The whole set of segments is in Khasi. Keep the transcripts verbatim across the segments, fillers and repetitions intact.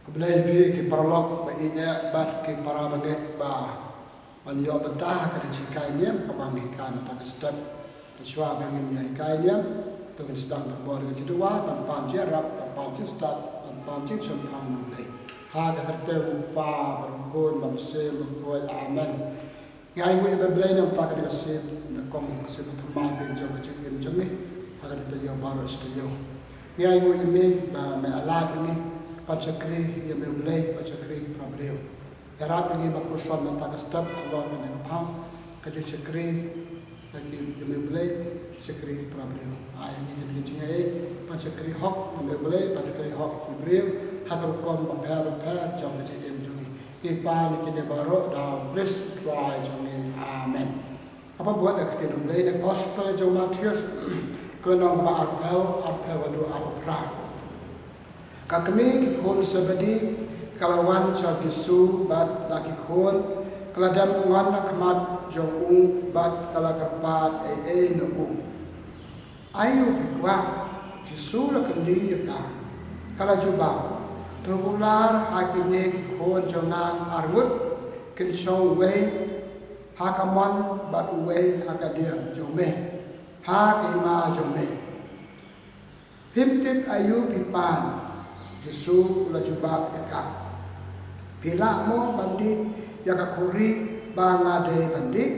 Khublei ïa phi ki paralok ba ïeit bad ki para bangeit ba ban ïoh bynta ha ka jinghikai niam kaba ngi hikai mynta ka step. Te shuwa ba ngin ïa hikai niam, to ngin sdang ka bor ka jingduwai, ban pan jingïarap, ban pan jingstad, ban pan jingshemphang na U Blei. Ha ka kyrteng U Kpa bad U Khun bad U Mynsiem Bakhuid. Amen. Ngi ainguh ïa me Blei namar kane ka sien, na kong ka sien ba thymmai pynjong ka jingim jong ngi ha kane ka taïew baroh shi taïew. Ngi ainguh ïa me ba me ïalait ïa ngi ban shakri ïa me Blei, ban shakri ïa ki para briew. Ïarap ïa ngi ban puson na kata ka step halor kane ka phang ka jingshakri ïa ki, ïa me Blei, shakri ïa ki para briew. Ai ïa ngi kane ka jingaiei ban shakri hok ïa me Blei, ban shakri hok ïa ki briew ha ka rukom bapher bapher jong ka jingim jong ngi. Ngi pan ïa kine baroh da U Khrist U Trai jong ngi. Amen. Ngan pynbud ïa ka ktien U Blei na ka Gospel jong u Mathaios, ka lynnong kaba arphew, arphew haduh arphew phra. Ka kmie ki khun Sebedi ka la wan sha u Jisu bad la ki khun, ka la dem ngon ha khmat jong u bad ka la kyrpad ei ei na u. Aïu phi kwah? U Jisu u la kylli ïa ka. Ka la jubab, to kular ha kine ki khun jong nga arngut kin shong, uwei ha ka mon bad uwei ha ka diang jong me, ha ka hima jong me. Phim tip aïu phi pan. U Jisu u la jubab ïa ka, phi lah mo ban dih ïa ka khuri ba nga dei ban dih?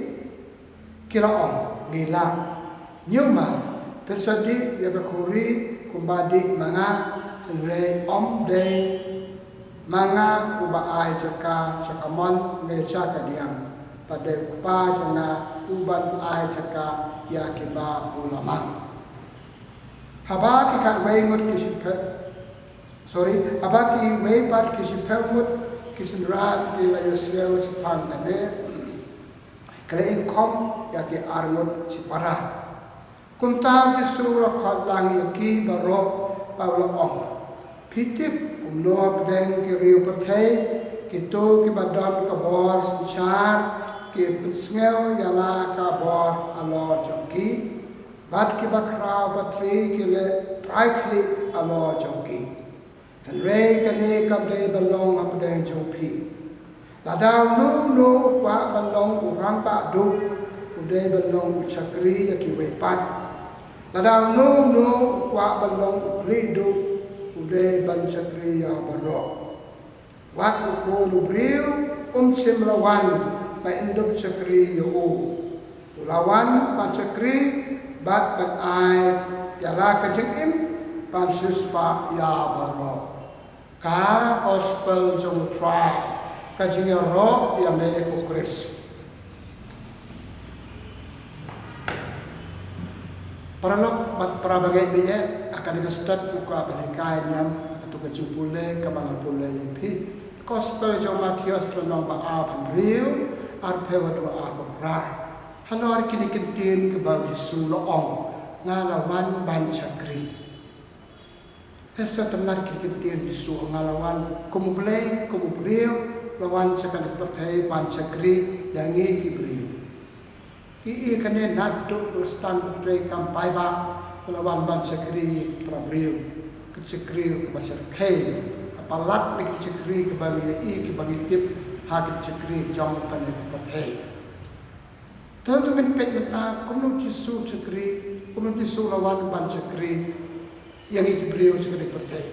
Ki la ong, ngi lah. Ñiuma, phin sa dih ïa ka khuri kumba dih ma nga, hynrei ym dei ma nga uba ai jaka sha ka mon ne sha ka diang, pat dei u Kpa jong nga uban ai jaka ïa kiba u la mang. Haba ki khatwei ngut ki shiphew, sorry, haba kiwei pat ki shiphew ngut ki synran ki la ïohsngew shaphang kane, ki la ïeng khong ïa ki arngut shipara. Kumta u Jisu u la khot lang ïa ki baroh bad u la ong, phi tip kumno hapdeng ki riew pyrthei, kito kiba don ka bor synshar ki pynsngew ïa la ka bor halor jong ki, bad kiba khraw patri ki leh trai khlieh halor jong ki. Hynrei kane kam dei ban long hapdeng jong phi. Lada uno uno u kwah ban long u rangbah duh, u dei ban long u shakri ïa kiwei pat. Lada uno uno u kwah ban long u khlieh duh, u dei ban shakri ïa baroh. Wat u Khun u briew um shym la wan ban ïakynduh shakri ïa u. U la wan ban shakri bad ban ai ïa la ka jingim ban siewspah ïa baroh. Ka Gospel jong U Trai. Ka jingïaroh ïa me ko Khrist. Paralok bad para bangeit, ha kane ka step nga kwah ban hikai niam ha kato ka jingpule kaba nga la pule ïa phi. Gospel jong u Mathaios lynnong ba arphew hynriew, arphew haduh arphew phra. Halor kine ki ktien kiba u Jisu u la ong, nga la wan ban shakri. Hynrei tynnat kine ki ktien u Jisu, nga la wan kum u Blei, kum u briew, la wan sha kane ka pyrthei ban shakri ïa ngi ki briew. Ïa kane naduh ba la sdang pyrthei kam paidbah, ba la wan ban shakri ïa ki para briew. Ka shakri kaba shyrkhei, ka palat na ki shakri kiba ngi ïohi, kiba ngi tip ha ki shakri jong kane ka pyrthei. Te to ngin peit mynta kumno u Jisu u shakri, kumno u Jisu u la wan ban shakri ïa ngi ki briew sha kane ka pyrthei.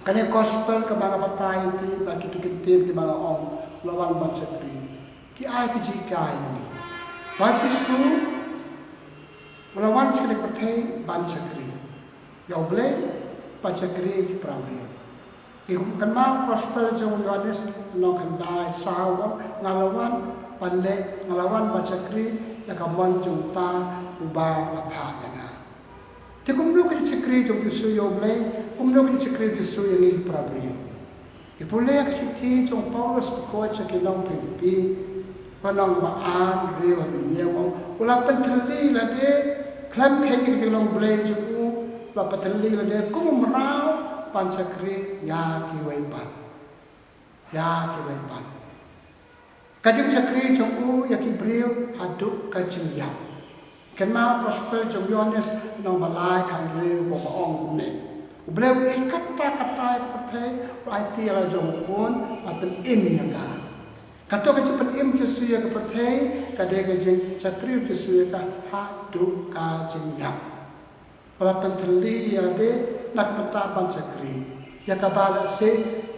Kane ka gospel kaba nga batai ïa phi bad kito ki ktien kiba nga ong, u la wan ban shakri, ki ai ka jinghikai ïa ngi ba u Jisu u la wan sha kane ka pyrthei ban shakri ïa U Blei, ban shakri ïa ki para briew. Ngi kynmaw gospel jong u Ïoannis lynnong khyndai, saw, nga la wan ban leh, nga la wan ban shakri ïa ka mon jong uta uba la phah ïa nga. Te kumno ka jingshakri jong u Jisu ïa U Blei, kumno ka jingshakri u Jisu ïa ngi ki para briew. Ngi pule ïa ka shithi jong u Paulus bakhuid sha ki nong Philippi, lynnong ba ar, hynriew haduh hynñiew, u la pynthylli lade, khlem kheiñ ïa ka jinglong Blei jong u, u la pynthylli lade kum u mraw ban shakri ïa kiwei pat. Ïa kiwei pat. Ka jingshakri jong u ïa ki briew haduh ka jingïap. Kynmaw gospel jong u Ïoannis lynnong ba lai, khathynriew, ba ong kumne, U Blei u ïeit katta katta ïa ka pyrthei, u aiti ïa la jong u khun, ba pynim ïa ka. Kato ka jingpynim Jisu ïa ka pyrthei, ka dei ka jingshakri Jisu ïa ka haduh ka jingïap. Ba la pynthylli ïa lade na ka bynta ban shakri. Ïa kaba lehse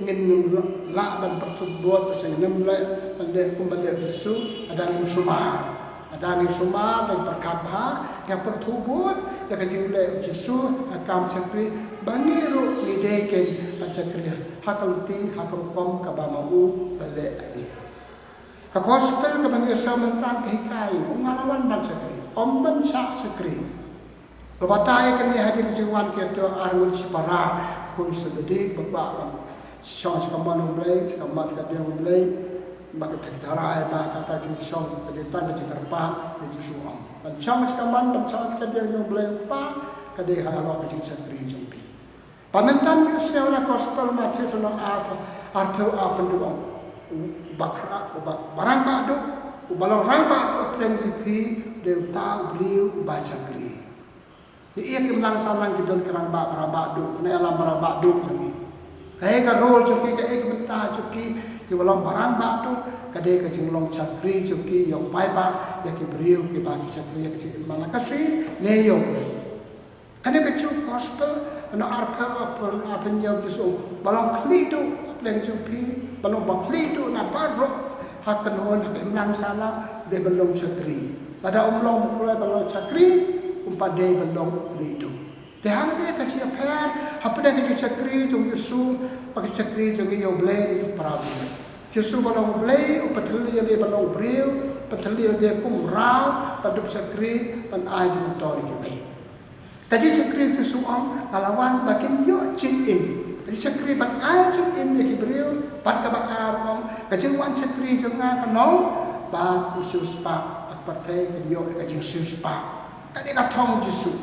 ngin ym lah ban pyrthuh bud, lehse ngin ym lah ban leh kum ba leh Jisu, lada ngim sumar. Lada ngi sumar bad pyrkhat bha, ngi pyrthuh bud ïa ka jingleh Jisu ha ka kam shakri, ba ngi ruh ngi dei kein ban shakri ha ka lynti, ha ka rukom kaba ma u ba leh ïa ngi. Ka gospel kaba ngi ïohsngew mynta ka hikai, ym nga la wan ban shakri, ym ban shah shakri. La batai kane hadien ka jingwan ki, to, arngut shipara, khun Sebedi, ba kwah ban shong sha kamon U Blei, sha kamon sha kadiang U Blei, ba ka thikdarai, ba kata jingshong, ka jingtang, ka jingkyrpad ïa Jisu, ong. Ban shong sha kamon, ban shong sha kadiang U Blei Kpa, ka dei halor ka jingshakri jong phi. Ba mynta ngi ïohsngew na gospel Mathaios lynnong ar, arphew, arphew hynriew, ong. Uba khra, uba rangbah duh, uba long rangbah duh ha pdeng jong phi, dei uta u briew uba shakri. Ngi ïa ki imlang sahlang ki don ki rangbah, ba rangbah duh, kane ïalam ba rangbah duh jong ngi. Kaei ka role jong ki, kaei ka bynta jong ki, kiba long ba rangbah duh, ka dei ka jinglong shakri jong ki ïa u paidbah, ïa ki briew kiba ki shakri, ïa ka jingim man la ka sngi ne ïa U Blei. Kane ka juh gospel, lynnong arphew, arphew, arphew hynñiew, Jisu, ba long khlieh duh ha pdeng jong phi, ba long ba khlieh duh na baroh, ha kynhun, ha ka imlang sahlang, dei ban long shakri. Lada um long, um kloi ban long shakri, um pat dei ban long khlieh duh. Te hangne ka jingïapher hapdeng ka jingshakri jong Jisu bad ka shakri jong ngi ïa U Blei ne para briew. Jisu ba long U Blei u pynthylli ïa lade ban long u briew, pynthylli ïa lade kum u mraw, ban dup shakri, ban ai jingmyntoi ïa kiwei. Ka jingshakri Jisu, ong, nga la wan ba kin ïoh jingim. Ka jingshakri ban ai jingim ïa ki briew, bad kaba ar, ong, ka jingwan shakri jong nga kan long ba kin siewspah, ba ka pyrthei kan ïoh ïa ka jingsiewspah. Kane ka thong Jisu.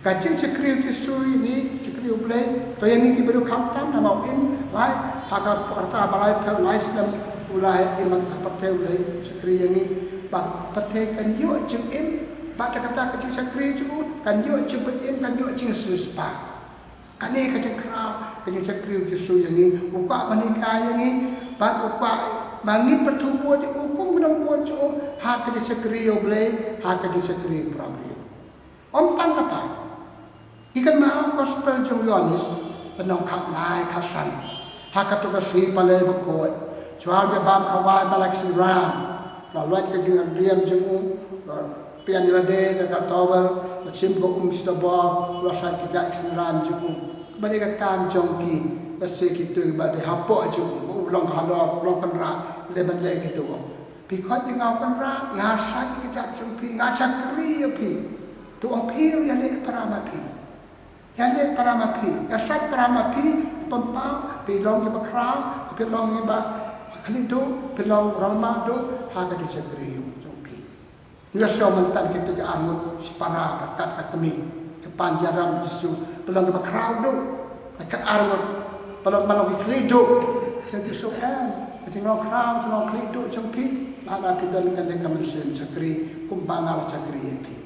Ka jingshakri Jisu ïa ngi, shakri U Blei, to ïa ngi ki briew khamtam namar u im, lai, ha ka rta ba laiphew lai snem u la im ha ka pyrthei, u la shakri ïa ngi, ba ka pyrthei kan ïoh jingim, bad da kata ka jingshakri jong u, kan ïoh jingpynim, kan ïoh jingsiewspah. Kane ka jingkhraw, ka jingshakri Jisu ïa ngi, u kwah ban hikai ïa ngi, bad u kwah ba ngin pyrthuh bud ïa u kum ki nongbud jong u, ha ka jingshakri ïa U Blei, ha ka jingshakri para briew. Ym tang kata, ngi kynmaw gospel jong u Ïoannis, lynnong khatkhyndai, khatsan. Ha kato ka sngi Palei bakhuid, shuwa u ïabam khawai ba la ki synran, la loit ka jingïadriem jong u, la pynïaid ïa lade da ka towel, la shim ka um shi tabor, la shait ki jaid ki synran jong u. Kaba dei ka kam jong ki, lehse kito kiba dei hapoh jong u, u long halor, u long kynrad, leh ban leh kito. Phi khot ïa nga u Kynrad, nga shait ïa ki jaid jong phi, nga shakri ïa phi. To ong phi ruh ïaleh para ma phi. Ïaleh para ma phi, ïa shait para ma phi, pynpaw, phi long kiba khraw, phi long kiba khlieh duh, phi long rangbah duh, ha ka jingshakri jong phi. Ngi ïohsngew mynta kito ki arngut shipara ryngkat ka kmie, ki pan ïaram Jisu, phi long kiba khraw duh, ryngkat arngut, phi long, phi long ki khlieh duh. Ïa Jisu, em, ka jinglong khraw, jinglong khlieh duh jong phi, lada phi don kane ka mynsiem shakri, kumba nga la shakri ïa phi.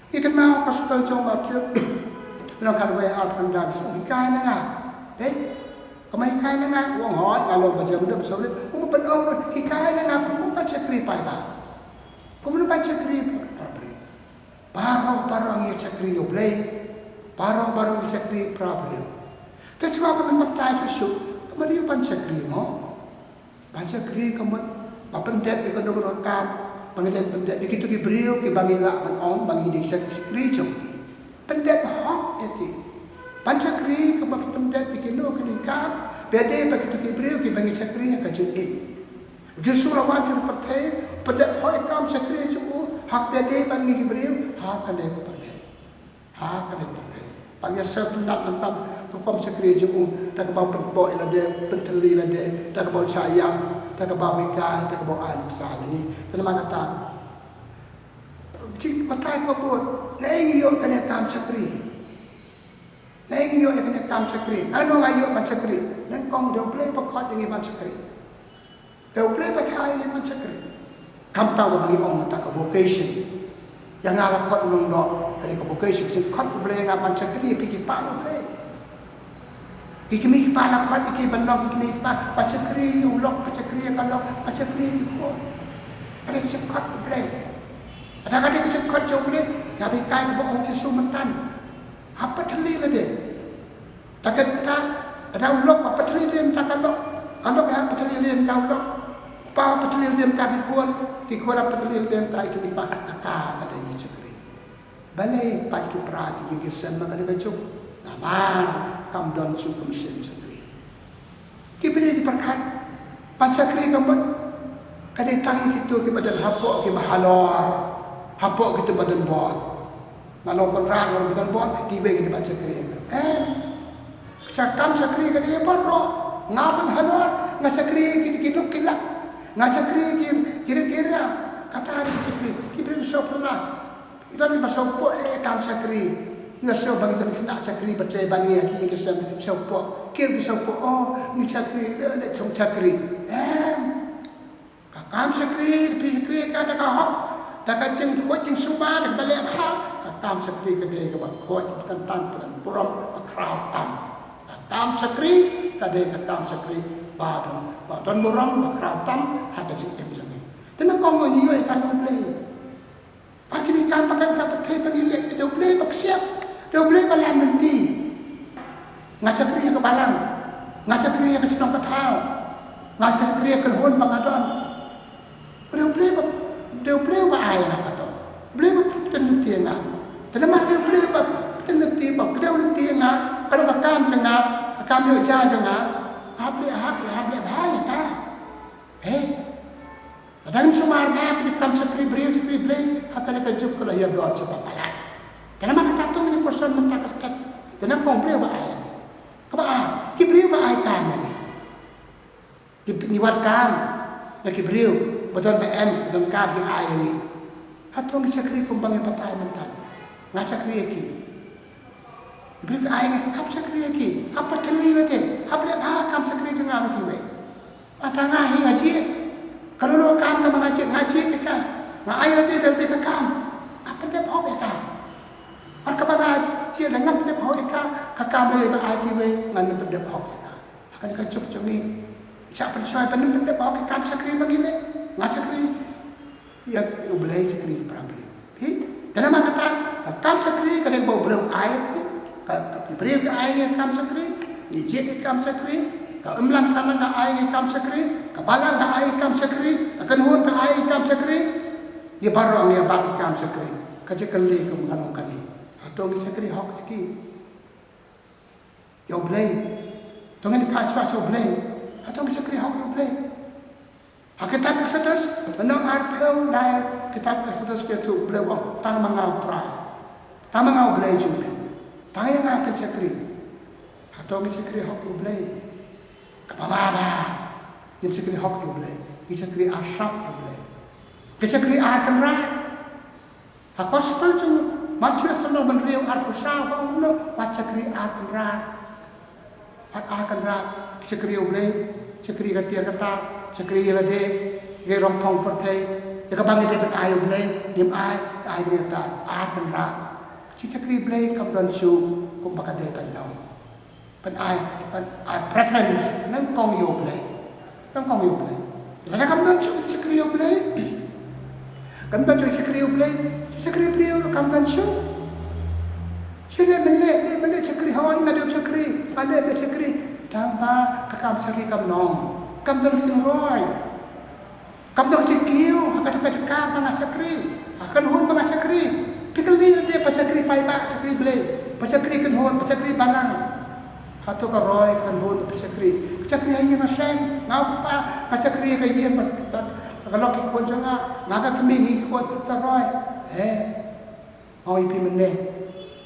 Ngi kynmaw ka gospel jong u Mathaios, lynnong khatwei, arphew khyndai, Jisu hikai na nga. Dei, kumba hikai na nga, u ong hooid, nga long ba jem dep sawrit, u ban ong ruh hikai na nga, kumno ban shakri paidbah. Kumno ban shakri para briew. Baroh, baroh ngi shakri ïa U Blei. Baroh, baroh ngi shakri para briew. Te shuwa ba ngi baptais shuh shuh, kumno ban shakri mo? Ban shakri ka mut ba pyndep ïa kano kano ka kam ba ngi dei ban pyndep ïa kito ki briew kiba ngi lah ban ong ba ngi dei ki shakri jong ki. Pyndep hok ïa ki. Ban shakri ka mut ba pyndep ïa kino kino ki kam ba dei ba kito ki briew kiba ngi shakri ïa ka jingim. Jisu la wan sha ka pyrthei, pyndep hok ïa ka kam shakri jong u ha kaba dei ban ngi ki briew ha kane ka pyrthei. Ha kane ka pyrthei. Ba ngi ïa sngewtynnat tang ka rukom shakri jong u, da kaba u pynbor ïa lade, pynthylli ïa lade, da kaba u shah ïam, da kaba u hikai, da kaba u ai nuksa ïa ngi. Te namar kata, jingbatai kaba bud, naei ngi ïoh ïa kane ka kam shakri? Naei ngi ïoh ïa kane ka kam shakri? Nangno nga ïoh ban shakri? Nyngkong dei U Blei ba khot ïa ngi ban shakri. Te U Blei ba khot ïa ngi ban shakri. Khamtam kaba ngi ong mynta ka vocation. Ïa nga la khot u nongnoh, ka dei ka vocation, ka jingkhot U Blei ïa nga ban shakri ïa phi ki paid U Blei. Ki kmie ki kpa la khot ïa ki ban long ki kmie ki kpa, ba shakri ïa u lok, ba shakri ïa ka lok, ba shakri ïa ki khun. Ka dei ka jingkhot U Blei. Lada ka dei ka jingkhot jong U Blei, ïa ba ïa kai ba ong Jisu mynta. Hap pynthylli lade. Lada ka dei mynta, lada u lok hap pynthylli lade mynta ka lok. Ka lok hap pynthylli lade mynta u lok. U kpa hap pynthylli lade mynta ki khun. Ki khun hap pynthylli lade mynta ki kmie ki kpa. Kata ka dei ka jingshakri. Balei pat ki pra ki ïing ki sem ma ka dei ka juk? Namar kam don shuh ka mynsiem shakri. Ki briew ki pyrkhat ban shakri ka mut ka dei tang ïa kito kiba don hapoh, kiba halor, hapoh kito ba don bor. Nga long kynrad, nga long ba don bor, kiwei ki dei ban shakri. Em. Ka kam shakri ka dei baroh. Nga ban halor, nga shakri ki, ki luk ki lak. Nga shakri ki, ki rit ki ria. Kata dei shakri. Ki briew ki sngewphylla. Ki don kiba sngewpoh ïa ka kam shakri. Ngi sngewbha ngi don khynnah shakri ba trei ban ngi ha ki ïing ki sem sngewpoh. Ki ruh ki sngewpoh, oh, ngi shakri, leh, leh shong shakri. Em. Ka kam shakri, phi shakri ka da ka hok, da ka jingkhuid jingsuba, da kaba leh bha. Ka kam shakri ka dei kaba khuid, kaba tyngtan, kaba don burom, ba khraw tam. Ka kam shakri ka dei ka kam shakri ba don, ba don burom, ba khraw tam ha ka jingim jong ngi. Te nyngkong ngi ïoh ïa ka U Blei. Bad kine ki kam ba kan ka pyrthei ba ngi leh, dei U Blei ba psiap, dei U Blei ba lam lynti. Nga shakri ïa ka balang, nga shakri ïa ka shnong ka thaw, nga shakri ïa ka kynhun ba nga don. Dei U Blei ba, dei U Blei ba ai nga kato. U Blei ba pynlynti ïa nga. Te namar dei U Blei ba pynlynti, ba kdew lynti ïa nga, ka long ka kam jong nga, ka kam ïoh ja jong nga. Hap leh, hap leh, hap leh bha ïa ka. Hei. Lada ngim sumar bha ïa ka kam shakri briew shakri Blei, ha kane ka juk ka la ïador sha ba palat. Te namar kata to ngin ïa pyrshang mynta ka step. Te namar U Blei ba ai. Kaba ai, ki briew ba ai kam ïa ngi. Ki, ngi wad kam na ki briew ba don, ba em, ba donkam ki ai ïa ngi. Hato ngi shakri kumba ngi batai mynta? Nga shakri ïa ki. Ki briew ki ai ïa ngi, hap shakri ïa ki, hap pynthylli lade, hap leh bha kam shakri jong nga bad kiwei. Mynta nga hi nga jied. Ka lok kam kaba nga jied, nga jied ïa ka. Nga ai lade da lade ka kam. Nga pyndep hok ïa ka. Bad kaba nga jied lada ngam pyndep hok ïa ka, ka kam lei ba ai kiwei, ngan ym pyndep hok ïa ka. Ha kane ka juk jong ngi, shah pynshoi ban ym pyndep hok ïa ka kam shakri ba ngi leh. Nga shakri ïa U Blei, shakri ïa ki para briew. Phi, te namar kata, ka kam shakri ka dei ba U Blei u ai, phi. Ka, ka briew ka ai ïa ka kam shakri, ngi jied ïa ka kam shakri, ka imlang sahlang ka ai ïa ka kam shakri, ka balang ka ai ïa ka kam shakri, ka kynhun ka ai ïa ka kam shakri. Ngi baroh ngi ïa bat ïa ka kam shakri. Ka jingkylli kum ka long kane. Hato ngi shakri hok ïa ki? Ïa U Blei. To ngin ïa phai shuwa sha U Blei. Hato ngi shakri hok ïa U Blei? Ha kitab Exodus, lynnong arphew lai, kitab Exodus ka ïathuh U Blei u ong, tang ma nga u Trai. Tang ma nga U Blei jong phi. Tang ïa nga phin shakri. Hato ngi shakri hok ïa U Blei? Kaba mama. Ngim shakri hok ïa U Blei. Ngi shakri ar sap ïa U Blei. Ngi shakri ar kynrad. Ha Gospel jong u Mathaios lynnong hynriew arphew saw ka ong kumno, wat shakri ar kynrad. Wat ar kynrad, shakri ïa U Blei, shakri ka tiar ka tar, shakri ïa lade, ïa ka rong phong pyrthei, ïa kaba ngi dei ban ai U Blei, ngim ai, ai ïa ka ar kynrad. Shi shakri Blei kam don shuh kumba ka dei ban long. Ban ai, ban ai preference nyngkong ïa U Blei. Nyngkong ïa U Blei. Lada kam don shuh shakri ïa U Blei. Kam don shuh shakri ïa U Blei. Shakri briew kam don shuh. Shu leh mynne, leh mynne shakri, hooid nga dei shakri. Nga leh mynne shakri. Tang ba ka kam shakri kam long. Kam don shuh roi. Kam don ka jingkiew, ha kata ka jaka ba nga shakri, ha ka kynhun ba nga shakri. Phi kylli lade ba shakri paidbah, shakri Blei, ba shakri kynhun, ba shakri balang. Hato ka roi ka kynhun ba phi shakri? Ka shakri ha ïing ha sem, nga u kpa, nga shakri ha ka ïing bad, bad ka lok ki khun jong nga, nga ka kmie ngi ki khun, ka roi. He. Nga ong ïa phi mynne,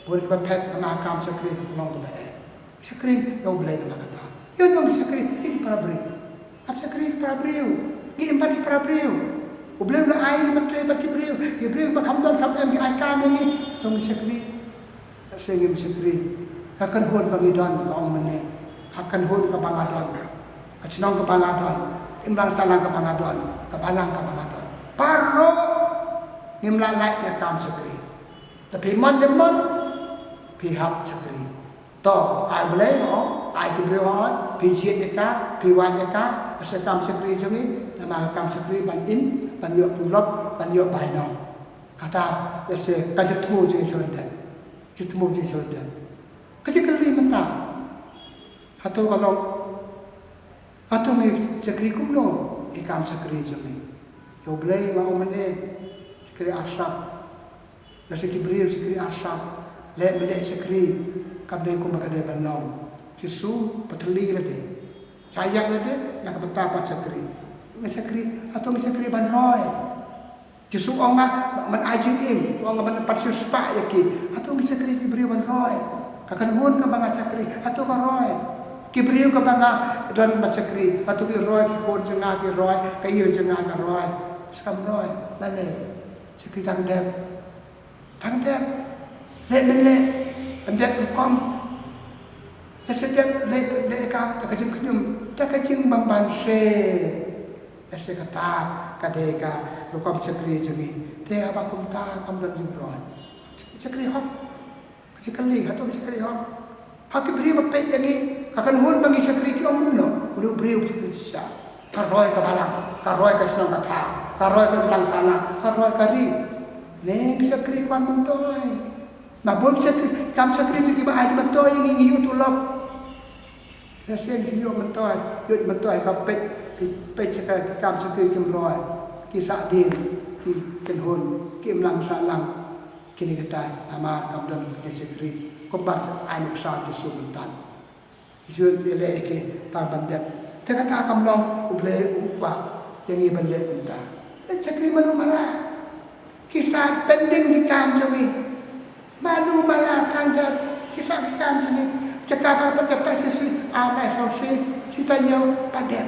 bun kiba phet namar kam shakri, long kaba eh. Shakri ïa U Blei namar kata. Ïa nong shakri ïa ki para briew. Hap shakri ïa ki para briew. Ngi im bad ki para briew. U Blei u la ai ngi ban trei bad ki briew. Ki briew ba kham don kham em ki ai kam ïa ngi. To ngi shakri. Ka seng ngim shakri. Ka kynhun ba ngi don, ba ong mynne. Ha kynhun kaba nga don. Ka shnong kaba nga don. Imlang sahlang kaba nga don. Ka balang kaba nga don. Baroh ngim lah lait na kam shakri. Te phi mon ne em mon, phi hap shakri. To, ai Blei mo, Ai ki briew hoi, phi jied ïa ka, phi wad ïa ka, lehse kam shakri jong ngi, namar ka kam shakri ban im, ban ïoh pynlong, ban ïoh bainong. Kata, lehse ka jingthmu jong ngi sha lyndet. Jingthmu jong ngi sha lyndet. Ka jingkylli mynta. Hato ka long, hato ngi shakri kumno ïa ka kam shakri jong ngi? Ïa U Blei nga ong mynne, shakri arsap. Lehse ki briew shakri arsap. Leh mynne shakri kam dei kumba ka dei ban long. Jisu pynthylli lade. Jia ïa lade na ka bynta ban shakri. Ngi shakri, hato ngi shakri ban roi? Jisu ong nga, ban ai jingim, ong nga ban pat shu spah ïa ki. Hato ngi shakri ki briew ban roi? Ka kynhun kaba nga shakri, hato ka roi? Ki briew kaba nga don ban shakri, hato ki roi, ki khun jong nga ki roi, ka ïing jong nga ka roi? Skam roi, balei? Shakri tang dep. Tang dep. Leh mynne, ym dep rukom. Lehse dep, leh, leh ka, da ka jingkhñium, da ka jingbymbanse. Lehse kata ka dei ka rukom shakri jong ngi. Te haba kumta kam don jingroi. Shakri hok. Ka jingkylli, hato ka jingkylli hok? Ha ki briew ba peit ïa ngi, ka kynhun ba ngi shakri ki ong kumno? U dei u briew ba shakri shisha. Ka roi ka balang, ka roi ka shnong ka thaw, ka roi ka imlang sahlang, ka roi ka ri. Ne ngi shakri kwan myntoi. Ma bun shakri, kam shakri jong ki ba ai jingmyntoi ïa ngi, ngi ïoh tulop. Lehse ngi ïoh myntoi, ïoh myntoi ka peit, peit sha ka, ki kam shakri kim roi, ki sahdien, ki kynhun, ki imlang sahlang. Kine kita namar kam don ka jingshakri, kumba sa ai nuksa Jisu myntan. Jisu ïaleh ïa ki tang ban dep. Te kata kam long U Blei u kwah ïa ngi ban leh kumta. Leh shakri malu mala. Ki sah pending ki kam jong ngi. Malu mala tang dep ki sah ki kam jong ngi. Jaka ba pat dep tang shi sngi, ar lai saw shi, shi taïew pat dep.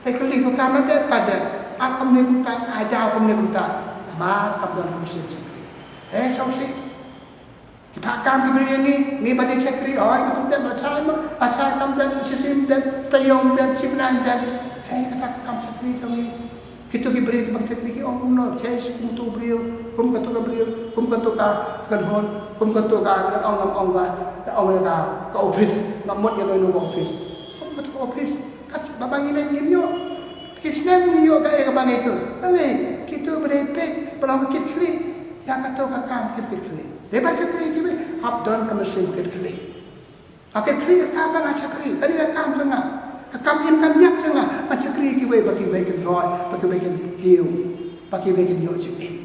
Te kylli to kam pat dep, pat dep. Ap kumne kumta, ai daw kumne kumta. Namar kam don ka mynsiem shakri. Eh, saw shi. Ki phah kam ki briew ïa ngi, ngi ba dei shakri, oi, kam dep, lashai mo, lashai kam dep, shi sngi dep, shi taïew dep, shi bnai dep. Hei, kata ka kam shakri jong ngi. Kito ki briew kiba shakri ki ong kumno, cheis kum to briew, kum kato ka briew, kum kato ka kynhun, kum kato ka, ka ong, ong, ong ka, ka ong ka, ka office, nga mut ïa no ïa no ka office. Kum kato ka office, kat ba ba ngi leit ngim ïoh. Ki snem ngi ïoh kaei kaba ngi kyrpad. Balei, kito ba dei peit, ba long ka kit khlieh. Ïa kato ka kam kit, kit khlieh. Dei ban shakri kiwei, hap don ka mynsiem kit khlieh. Ka kit khlieh ka kam ba nga shakri, kane ka kam jong nga. Ka kam im kam ïap jong nga, nga shakri kiwei ba kiwei kin roi, ba kiwei kin kiew, ba kiwei kin ïoh jingim.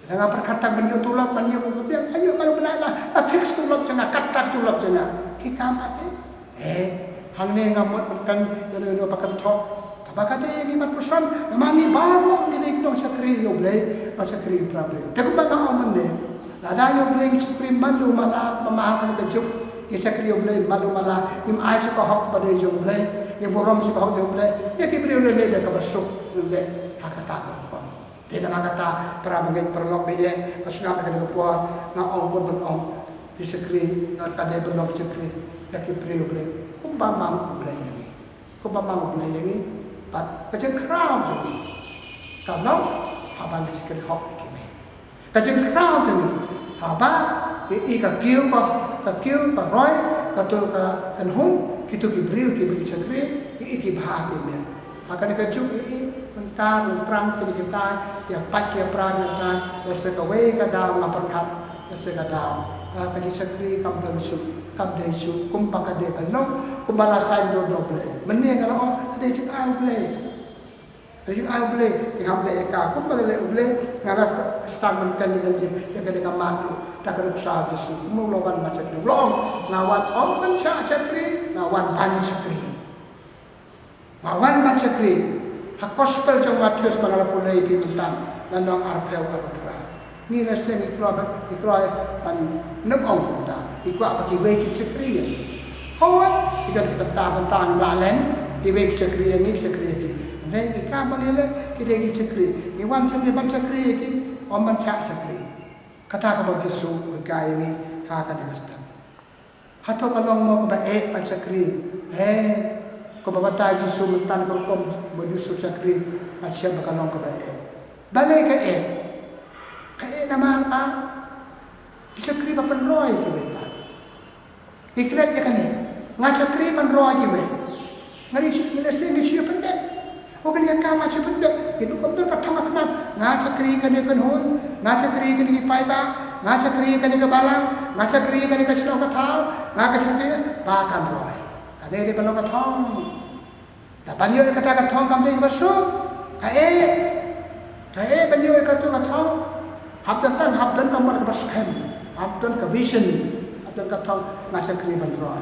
Lada nga pyrkhat tang ban ïoh tulop, ban ïoh ba biang, aïu nga la, la, la fix tulop jong nga, katta tulop jong nga. Ki kam pat eh. Eh, hangne nga mut ban kan ïa no ïa no ba kan thoh. Kaba ka dei ngi mat puson, namar ngi baroh ngi dei ki nongshakri ïa U Blei, nongshakri ïa para briew. Te kumba nga ong mynne, lada ïa U Blei ngi shakri malu mala, ba ma ha kane ka juk ngi shakri ïa U Blei malu mala, ngim ai shuh ka hok ba dei jong U Blei, ngi burom shuh ka hok jong U Blei, ïa ki briew lei lei da kaba suk ngi leh ha kata ka rukom. Te namar kata para bangeit paralok ba ïeit, nga sngap ha kane ka por, nga ong mut ban ong, ki shakri, nga ka dei ban long ki shakri ïa ki briew U Blei kumba mang U Blei ïa ngi. Kumba mang U Blei ïa ngi, bad ka jingkhraw jong ngi ka long haba ngi shakri hok ïa kiwei. Ka jingkhraw jong ngi haba ngi i ka kiew, ka, ka kiew, ka roi, kato ka kynhun, kito ki briew kiba ngi shakri, ngi i ki bha ki miat. Ha kane ka juk ngi i lyngkar lyngphrang kine kita, ïa pait ïa pra kita, lehse kawei ka daw nga pyrkhat, lehse ka daw, ah, ka jingshakri kam don shuh, kam dei shuh kumba ka dei ban long, kumba la saiñdur da U Blei. Mynne nga la ong ka dei jingai U Blei. Ka dei jingai U Blei, te hap leh ïa ka kumba la leh U Blei. Nga la sdang ban kren ïa kane, ïa kane ka mat ruh da ka nuksa Jisu. Kumno u la wan ban shakri? U la ong, nga wan ym ban shah shakri, nga wan ban shakri. Nga wan ban shakri. Ha Gospel jong Mathaios ba nga la pule ïa phi mynta, lynnong arphew, arphew phra. Ngi lehse ngi kloi ba, ngi kloi ban nym ong kumta. Ngi kwah ba kiwei kin shakri ïa ngi. Hooid, ki don ki bynta bynta ngim lah len, kiwei ki shakri ïa ngi, ki shakri ïa ki. Hynrei ki kam ba ngi leh, ki dei ki shakri. Ngi wan sha ngi ban shakri ïa ki, ym ban shah shakri. Kata kaba u Jisu u hikai ïa ngi ha kane ka step. Hato ka long mo kaba eh ban shakri? Eh, kaba batai Jisu mynta ka rukom ba Jisu shakri, nga shem ba ka long kaba eh. Balei ka eh? Ka eh namar ba ki shakri ba pynroi kiwei pat. Ngi klet ïa kane. Nga shakri ban roi kiwei. Nga di ngi lehse ngi shu pyndep. O kane ka kam nga shu pyndep. Ngi duk kumta ka thong ka khmat. Nga shakri kane ka kynhun. Nga shakri kane ki paidbah. Nga shakri kane ka balang. Nga shakri kane ka shnong ka thaw. Nga ka shakri ba kan roi. Kane dei ban long ka thong. Te ban ïoh ïa kata ka thong kam dei kaba suk. Kaei. Kaei ban ïoh ïa kata ka thong. Hap don tang, hap don ka mon kaba skhem. Hap don ka vision. Hap don ka thong nga shakri ban roi.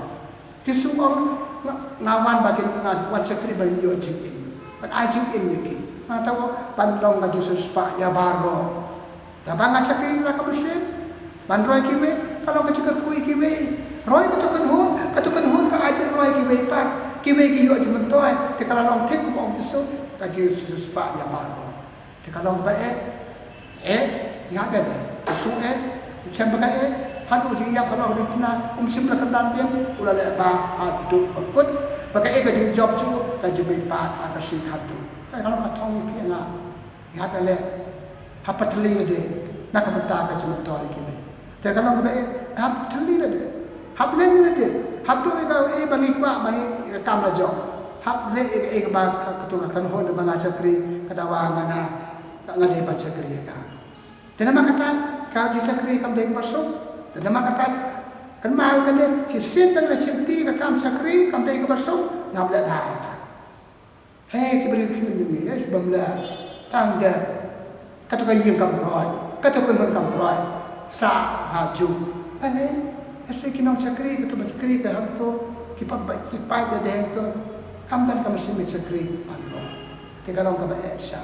Jisu ong nga, nga wan ba kin, nga wan shakri ban ïoh jingim. Ban ai jingim ïa ki. Nga tau ban long ka jingsiewspah ïa baroh. Te ba nga shakri na ka mynsiem ban roi kiwei, ka long ka jingkyrkhu ïa kiwei. Roi kato ka kynhun, kato ka kynhun ka ai jingroi ïa kiwei pat. Kiwei ki ïoh jingmyntoi, te ka la long thik kum ong Jisu, ka jingsiewspah ïa baroh. Te ka long kaba eh, eh, ïa ba eh, Jisu eh, u shem ba ka eh, haduh jingïap halor ka diengphna, um shym la kyndan biang, u la leh ba haduh ba kut, ba ka eh ka jingjop jong u, ka jingmihpat ha ka sngi haduh. Ka long ka thong ïa phi ïa nga. Ïa ba leh, hap pynthylli lade na ka bynta ka jingmyntoi ïa kiwei. Te ka long kaba eh, hap pynthylli lade. Hap leh lade. Hap duh ïa kaei ba ngi kwah ba ngi ïa ka kam la jong. Hap leh ïa kaei kaba ka, kato ka kynhun ba nga shakri, ka dawa nga, nga, nga dei ban shakri ïa ka. Te namar kata ka jingshakri kam dei kaba suk. Te namar kata kynmaw kane, shisien ba ngi la shimti ka kam shakri kam dei kaba suk, ngam leh bha ïa ka. Hei ki briew ki nym ngi, hei, bym leh, tang dep. Kato ka ïing kam roi, kato ka kynhun kam roi. Sa ha ju. Ane, hei, ki nongshakri, kato ba shakri ka hangto, ki pat ba, ki pat da deng to. Kam don ka mynsiem shakri ban roi. Te ka long kaba eh sha.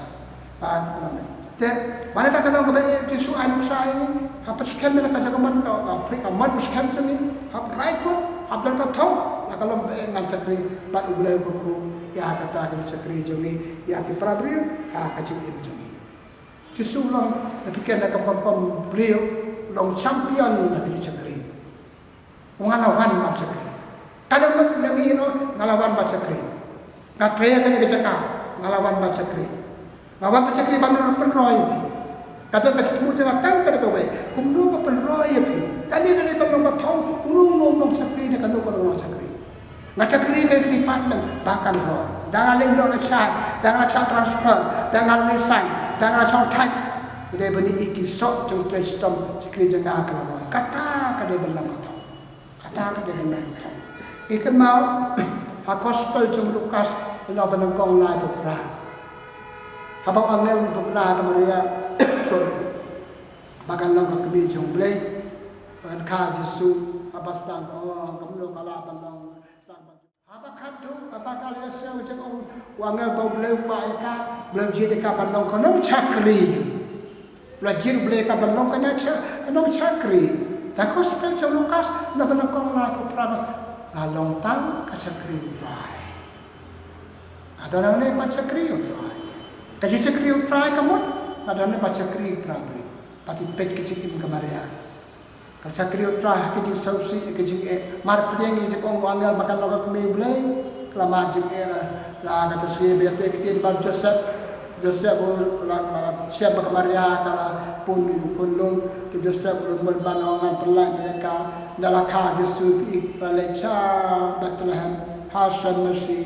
Ba, ka long eh. Te, ba la ka long kaba eh, Jisu ai nuksa ïa ngi, hap skhem na ka jaka mon ka Afrika, mon skhem jong ngi, hap rai kut, hap don ka thong, la ka long kaba eh ngan shakri bad U Blei u kyrkhu ïa kata ka shakri jong ngi, ïa ki para briew, ïa ka jingim jong ngi. Jisu long na pyrkhat na ka pom pom briew, long champion na ka jingshakri. Nga la wan ban shakri. Ka dang mut na ngi, no, nga la wan ban shakri. Nga trei ha kane ka jaka, nga la wan ban shakri. Nga wan ban shakri ban pynroi ïa phi. Ka don ka jingthmu jong nga tang kane kawei. Kumno ban pynroi ïa phi. Kane kane ban long ka thong, uno uno u nongshakri ne kano kano u nongshakri. Nga shakri ha ka department ba kan roi. Da nga leit noh na shai, da nga shah transfer, da nga resign, da nga shong thait. Dei ban ïoh ki soh jong trei shitom, shakri jong nga ka la roi. Kata ka dei ban long ka thong. Kata ka dei ban long ka thong. Ngi kynmaw ha Gospel jong u Lukas, lynnong ba nyngkong laiphew phra. Haba u angel u pynbna ha ka Maria, sorry, ba kan long ka kmie jong U Blei, ba kan kha Jisu, haba sdang, oh, kumno ka lah ban long, sdang ban Haba khatduh, haba ka la ïashem ka jingong, u angel ba U Blei u kwah ïa ka, U Blei u jied ïa ka ban long ka nongshakri. U la jied U Blei ïa ka ban long ka nongshakri. Ka nongshakri. Da Gospel jong u Lukas, lynnong ba nyngkong laiphew phra, nga long tang ka shakri U Trai. Nga don hangne ban shakri U Trai. Ka jingshakri U Trai ka mut, nga don hangne ban shakri para briew. Ba phi peit ka jingim ka Maria. Ka shakri U Trai ha ka jingsngewsih, ka jingeh. Mar pdeng ïa ka jingong u angel ba kan long ka kmie U Blei. Ka la mad jingeh la, la ka shakri ba ïa te ktien bad Joseph. Joseph u la, la shem ba ka Maria ka la pun ïa u khunlung. Te Joseph u la mut ban ong ngan pyllait ïa ka. Ynda la kha Jisu phi, la leit sha Bethlehem ha shen masi.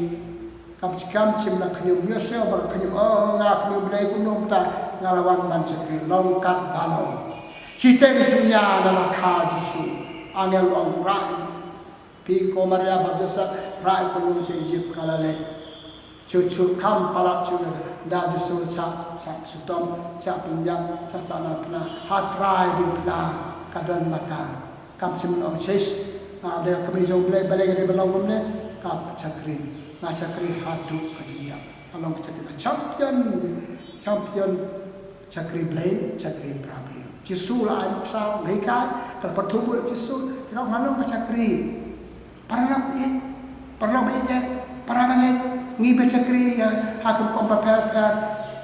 Kam, kam shym la khñium, ïohsngew ba ka khñium, oh, nga khñium Blei kumno mynta, nga la wan ban shakri, long kat ba long. Shiteng synñia da la kha Jisu, angel u ong rah. Phi ko Maria bad Joseph, rah ko nong sha Egypt ka la leit. Shu shu kham palat shu da Jisu sha, sha shitom, sha pynïap, sha sah na phna, ha trai diengphna, ka don ma ka. Kam shym ong shish, nga dei ka kmie jong U Blei, balei ka dei ban long kumne, ka shakri, nga shakri haduh ka jingïap. Ka long ka shakri ka champion, champion, shakri Blei, shakri para briew. Jisu la ai nuksa, ngi kai, ka la pynthut buh Jisu, te ka nga long ka shakri. Para lok ïeit, para lok ba ïeit, para ba ïeit, ngi ba shakri ïa, ha ka rukom bapher bapher,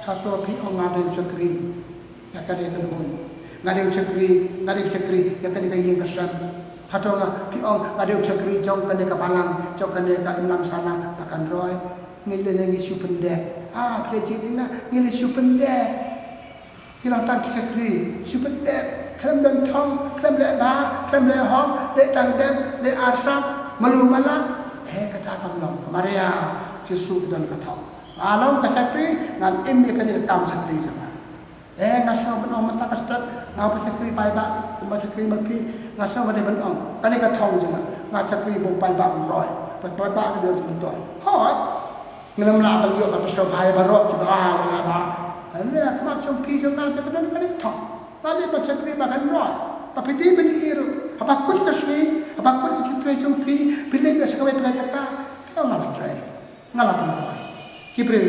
hato phi ong nga dei shakri. Ïa kane ka ngun. Nga dei u shakri, nga dei u shakri, ïa kane ka ïing ka sem. Hato nga, phi ong, nga dei u shakri, jong kane ka balang, jong kane ka imlang sahlang, ba kan roi. Ngi lei lei ngi shu pyndep. Ah, phi lei jied ïa nga, ngi lei shu pyndep. Ngi long tang ki shakri, shu pyndep. Khlem don thong, khlem leh bha, khlem leh hok, leh tang dep, leh arsap. Malu mala, eh, kata kam long. Ka Maria, Jisu ki don ka thong. Nga long ka shakri, ngan im ïa kane ka kam shakri jong nga. Eh, nga sngew ban ong mynta ka step, nga ba shakri paidbah, kumba shakri ma phi, nga sngew ban dei ban ong. Kane ka thong jong nga, nga shakri ba u paidbah un roi. Ba paidbah ka dei jong myntoi. Hooid. Ngim lah ban ïoh ba pynshoi bha ïa baroh kiba la leh bha. Hynrei ha khmat jong phi jong nga te ba don kane ka thong. Nga dei ban shakri ba kan roi. Ba phi dei ban ïohi ruh. Haba kut ka sngi, haba kut ka jingtrei jong phi, phi leit noh sha kawei pat ka jaka. Phi ong nga la trei. Nga la pynroi. Ki briew,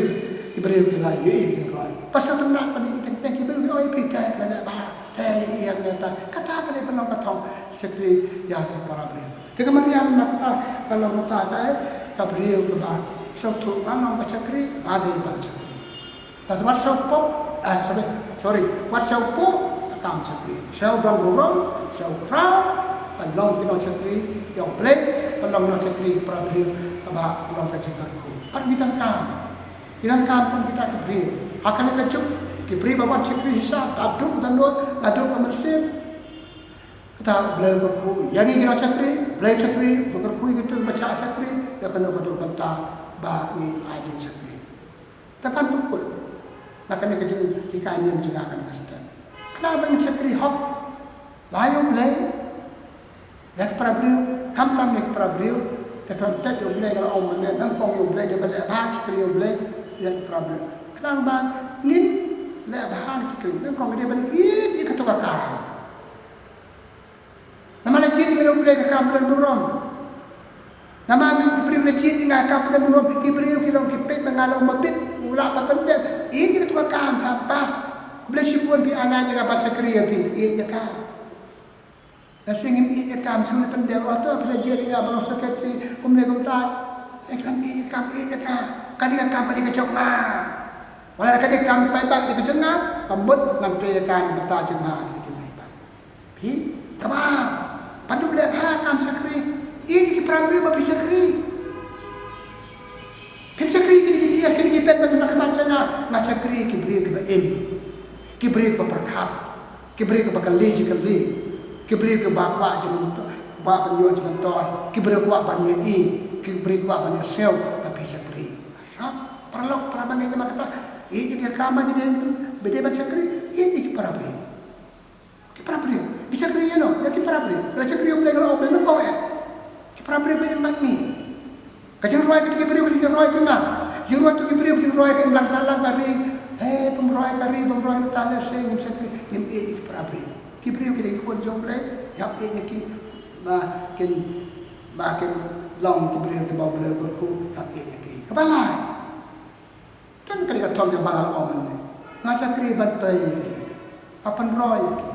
ki briew ki la ïohi ka jingroi. Ba sngewtynnat ban ïohi teng teng ki briew ki ong ïa phi te la leh bha, te ïa ïa ne ta. Kata ka dei ban long ka thong shakri ïa ki para briew. Te ka Maria namar kata ka long kata ka, eh, ka briew kaba sngewthuh ba nga long ka shakri, nga dei ban shakri. Te wat sngewpop, eh, sorry, sorry, wat sngewpop ka kam shakri. Sngewdon burom, sngewkhraw, ban long ki nongshakri ïa U Blei, ban long nongshakri para briew, kaba long ka jingkyrkhu. Pat ngi donkam, ngi donkam kum kita ki briew. Ha kane ka juk ki briew ba wan shakri shisha, naduh ka dohnud, naduh ka mynsiem. Kata U Blei u kyrkhu ïa ngi ki nongshakri, U Blei u shakri u kyrkhu ïa kito kiba shah shakri, ïa kano kano ka bynta ba ngi ai jingshakri. Te ban pynkut na kane ka jinghikai niam jong nga kane ka step. Khnang ba ngin shakri hok la ïa U Blei, ïa ki para briew, khamtam ïa ki para briew. Te khlem pep ïa U Blei, nga la ong mynne, nyngkong ïa U Blei, dei ban leh bha shakri ïa U Blei, ïa ki para briew. Khnang ba ngin leh bha shakri, nyngkong dei ban ïeit ïa kato ka kam. Namar la jied ïa nga da U Blei ka kam pynburom. Namar ki briew la jied ïa nga ka kam pynburom, ki briew ki long ki peit ba nga long ba bit, u lah ba pyndep. Ïeit ïa kato ka kam sha pass. Khublei shibun phi Anna, ïa nga ban shakri ïa phi, ïeit ïa ka. Lashai ngim ïeit ïa ka kam shu pyndep, oh to phi la jied ïa nga ban long secretary kumne kumta. Eh, khlem ïeit ïa ka kam, ïeit ïa ka. Ka dei ka kam, ka dei ka jong nga. Wat la ka dei ka kam paidbah, ka dei ka jong nga, ka mut ngan trei ïa ka na ka bynta jong nga, ka dei ka paidbah. Phi, kaba ar, pat dup leh bha kam shakri. Ïeit ïa ki para briew ba phi shakri. Phim shakri kine ki tiar, kine ki beit ba na khmat jong nga, nga shakri ki briew kiba im, ki briew kiba pyrkhat, ki briew kiba kylli jingkylli, ki briew kiba kwah jingmyntoi, kwah ban ïoh jingmyntoi, ki briew kwah ban ïohi, ki briew kwah ban ïohsngew ba phi shakri. Ap, paralok, para bangeit, namar kata, ïeit ïa ki kam ba ngi dei, ba dei ban shakri, ïeit ïa ki para briew. Ki para briew, ki shakri ïa no, ïa ki para briew. Ki la shakri ïa U Blei, nga la ong U Blei nyngkong eh. Ki para briew ba im bad ngi. Ka jingrwai kito ki briew ka dei ka jingrwai jong nga. Jingrwai kito ki briew ka jingrwai ka imlang sahlang ka ri. Eh, bym rwai ka ri, bym rwai na ta lehse ngim shakri, ngim ïeit ïa ki para briew. Ki briew ki dei ki khun jong U Blei, ïap ïeit ïa ki. Ba kin, ba kin long ki briew kiba U Blei u kyrkhu, ïap ïeit ïa ki. Kaba lai. Don ka dei ka thong kaba nga la ong mynne. Nga shakri ban tei ïa ki, ba pynroi ïa ki,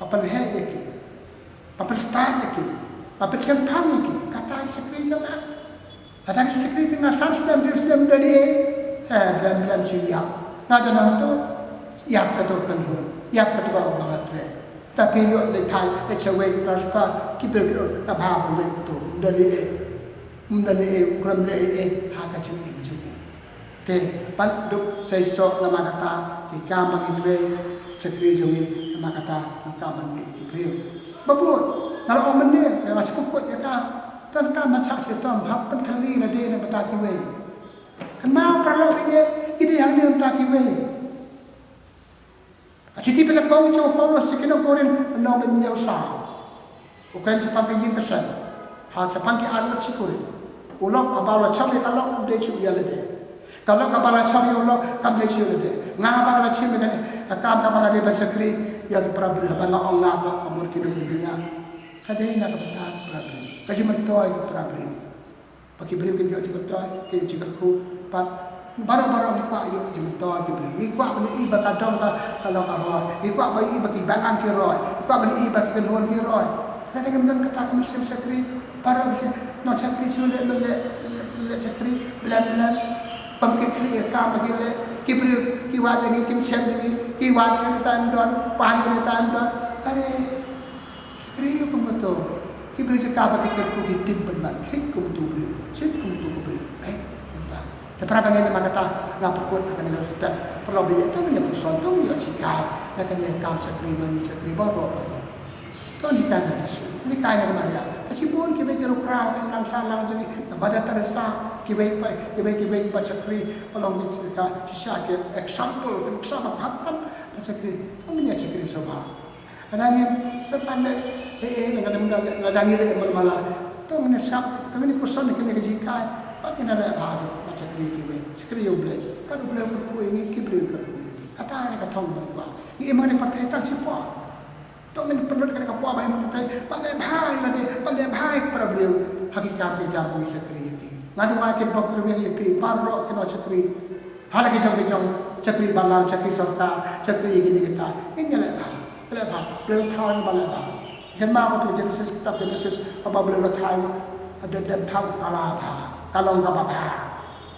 ba pynheh ïa ki, ba pynstad ïa ki, ba pynshemphang ïa ki. Kata ka shakri jong nga. Kata ka shakri jong nga, san snem, hynriew snem, ym don ei ei. Eh, blem blem shu ïap. Nga don hangto, ïap kato ka kynhun, ïap kato kaba nga trei. Te phi ïoh leit phai, leit shawei, transfer, ki briew ki ong, ka bha ban leit to, ym don ei ei. Ym don ei ei, u khlem leh ei ei ha ka jingim jong u. Te, pat dup seisoh namar kata, ki kam ba ngi trei, shakri jong ngi, namar kata, nang kam ban ïeit ki briew. Ba bun, nga la ong mynne, nga shu pynkut ïa ka, don kam ban shah shitom, hap pynthylli lade na bynta kiwei. Kynmaw paralok, ïa, ïa dei hangne na bynta kiwei. Ka shithi pynlong jong u Paulus sha ki nong Korinth, lynnong ba hynñiew saw. U kren shaphang ka ïing ka sem. Ha shaphang ki arngut sha Korinth. U lok haba u la shong ïa ka lok um dei shuh ïa lade. Ka lok haba la shong ïa u lok kam dei shuh ïa lade. Nga haba nga la shim ïa kane ka kam kaba nga dei ban shakri ïa ki para briew, haba nga ong nga ka mut ki nongkynduh ïa nga. Ka dei na ka bynta ki para briew. Ka jingmyntoi ki para briew. Ba ki briew kin ïoh jingmyntoi, kin ïoh jingkyrkhu, bad baroh baroh ngi kwah ïoh jingmyntoi ki briew. Ngi kwah ban ïohi ba ka dong ka, ka long ka roi. Ngi kwah ban ïohi ba ki balang ki roi. Ngi kwah ban ïohi ba ki kynhun ki roi. Te lada ngim don kata ka mynsiem shakri, baroh ki nongshakri shu leh, leh, leh shakri, blem, blem. Bym kit khlieh ïa ka kam ba ki leh, ki briew ki wad ïa ngi, kim shem ïa ngi, ki wad ïa ngi, tam don, pan ïa ngi, tam don. Are. Shakri ïa u kumto. Ki briew jaka ba ki kyrkhu ki tim pynban. Khit kumto briew. Khit kumto ka briew. Eh, kumta. Te para bangeit, namar kata nga pynkut ha kane ka step. Paralok ba ïeit, to ngin ïa puson, to ngin ïa shikai. Na kane ka kam shakri ba ngi shakri baroh baroh. To ngin hikai na ka Jisu. Ngin hikai na ka Maria. Shibun kiwei ki rukom, ki nang sa lang jong ngi, ka Mother Teresa, kiwei pa, kiwei, kiwei pa shakri, ba long ki shisha ki example, ki nuksa ba phatam ba shakri, to ngin ïa shakri shuwa. Hana ngin, te pan de, eh, eh, nga dem da, nga jang ngi le mala mala. To ngin sap, to ngin puson kine ki jingkai, ba ngin leh bha, ba shakri kiwei, shakri ïa U Blei, ba U Blei u kyrkhu ïa ngi, ki briew ki kyrkhu ïa ngi. Kata ne ka thong ba ngi kwah. Ngi im ha kane ka pyrthei tang shi por. To ngin pynlut kane ka por ba im ha kane ka pyrthei, ban leh bha ïa lade, ban leh bha ïa ki para briew, ha ki kam ki jam ba ngi shakri ïa ki. Nga duwai kin pop kyrwiang ïa phi baroh ki nongshakri. Ha la ki jong ki jong, shakri balang, shakri sorkar, shakri ïa kine kita. Ngin ïa leh bha, leh bha, Blei u thaw ïa ngi ban leh bha. Kynmaw katu Genesis, kitab Genesis, haba Blei u la thaw, ha dep dep thaw ka la bha, ka long kaba bha.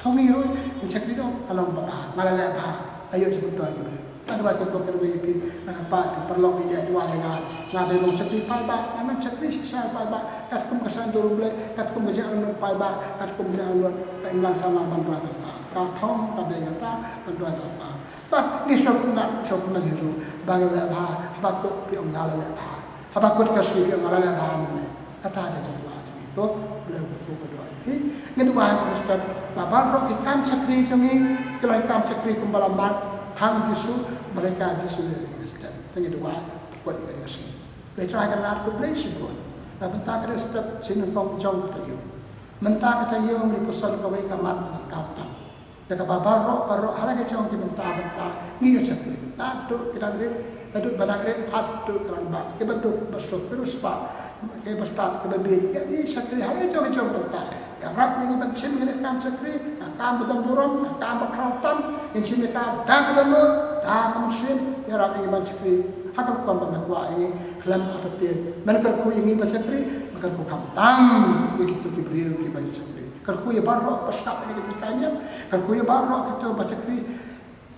To ngi ruh ngin shakri noh, ka long kaba bha, nga la leh bha, aïu sha myntoi ki briew. Nga duwai kin pop kyrwiang ïa phi, nga kyrpad ïa phi paralok ba ïa duwai ïa nga, nga dei nongshakri paidbah, nga nang shakri shisha paidbah, katkum ka saiñdur U Blei, katkum ka jingangnud paidbah, katkum ka jingangnud ba imlang samla ban duwai ban bam. Ka thong ka dei kata ban duwai ban bam. Bad ngi sngewkmen, sngewkmen hi ruh ba ngi leh bha, haba kut phi ong nga la leh bha, haba kut ka sngi phi ong nga la leh bha mynne. Kata dei jingkwah jong ngi. To Blei u kyrkhu kyrdoh ïa phi. Ngi duwai ha kane ka step ba baroh ki kam shakri jong ngi ki long ki kam shakri kumba la mat ha U Jisu, bad la ïa ka U Jisu ïa kane ka step. Te ngi duwai, kut ïa kane ka sngi. Blei Trai Kynrad, khublei shibun na bynta kane ka step sha nyngkong jong ka taïew. Mynta ka taïew ngi puson kawei ka mat ba donkam tam. Ïa kaba baroh baroh ha la ka jong ki bynta bynta ngi ïa shakri. Naduh ki dang rit, naduh ba dang rit haduh ki rangbah, kiba duk kiba suk, ki riewspah, kiba stad kiba bieit, ïa ngi shakri ha la ka jong ka jong bynta. Ïarap ïa ngi ban shim ïa ka kam shakri, ka kam ba don burom, ka kam ba khraw tam, ngin shim ïa ka da ka dohnud, da ka mynsiem. Ïarap ïa ngi ban shakri ha ka rukom ba me kwah ïa ngi, khlem artatien. Men kyrkhu ïa ngi ban shakri, men kyrkhu khamtam ïa kito ki briew kiba ngi shakri. Kyrkhu ïa baroh ba sngap ïa kane ka jingkynmaw. Kyrkhu ïa baroh kito ba shakri,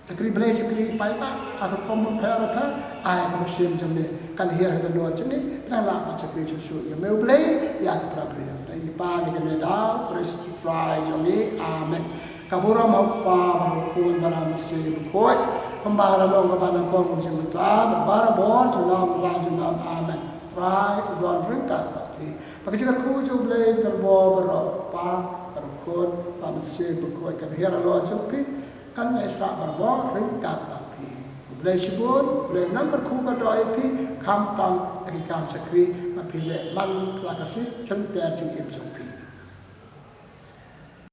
shakri Blei, shakri paidbah ha ka rukom bapher bapher. Ai ka mynsiem jong me kan hiar ha ka dohnud jong ngi, pynlong ba shakri shuh shuh ïa me U Blei, ïa ki para briew. Ngi pan ïa kane da U Khrist U Trai jong ngi. Amen. Ka burom ha U Kpa bad ha U Khun bad ha U Mynsiem Bakhuid, kumba la long kaba nyngkong, mynta bad barabor, junom la junom. Amen. Trai u don ryngkat bad phi. Ba ka jingkyrkhu jong U Blei ba don bor baroh, U Kpa bad U Khun bad U Mynsiem Bakhuid, kan hiar halor jong phi, kan ïaisah barabor ryngkat bad phi. Khublei shibun. U Blei un nang kyrkhu kyrdoh ïa phi khamtam ïa ki kam shakri ba phi leh man la ka sngi jingter jingim jong phi.